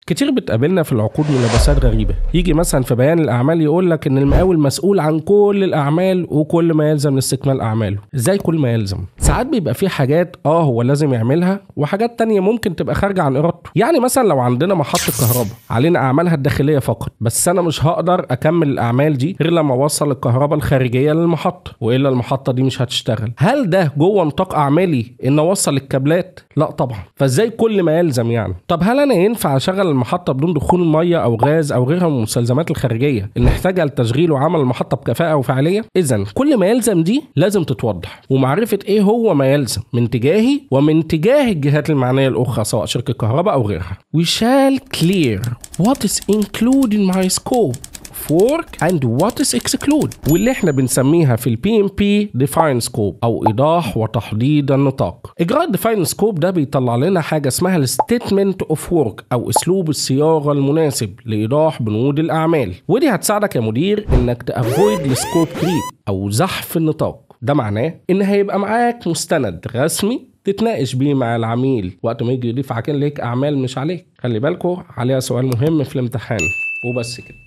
كتير بتقابلنا في العقود ملابسات غريبة، يجي مثلا في بيان الاعمال يقول لك ان المقاول مسؤول عن كل الاعمال وكل ما يلزم لاستكمال اعماله. ازاي كل ما يلزم؟ ساعات بيبقى في حاجات هو لازم يعملها وحاجات تانية ممكن تبقى خارجه عن ارادته. يعني مثلا لو عندنا محطة كهرباء علينا اعمالها الداخلية فقط، بس انا مش هقدر اكمل الاعمال دي غير لما اوصل الكهرباء الخارجية للمحطه، والا المحطة دي مش هتشتغل. هل ده جوه نطاق اعمالي ان اوصل الكابلات؟ لا طبعا. فازاي كل ما يلزم يعني؟ طب هل انا ينفع اشغل المحطة بدون دخول مية او غاز او غيرها من المستلزمات الخارجية اللي نحتاجها لتشغيل وعمل المحطة بكفاءة وفعاليه؟ اذا كل ما يلزم دي لازم تتوضح، ومعرفة ايه هو ما يلزم من تجاهي ومن تجاه الجهات المعنية الاخرى سواء شركة كهرباء او غيرها. We shall clear what is included in my scope of work and what is excluded، واللي احنا بنسميها في ال PMP define scope او ايضاح وتحديد النطاق. اجراء define scope ده بيطلع لنا حاجة اسمها ال statement of work او اسلوب الصياغة المناسب لايضاح بنود الاعمال، ودي هتساعدك يا مدير انك ت avoid ال scope creep او زحف النطاق. ده معناه ان هيبقى معاك مستند رسمي تتناقش بيه مع العميل وقت ما يجي يضيف عليك اعمال مش عليك. خلي بالكوا عليها سؤال مهم في الامتحان. وبس كده.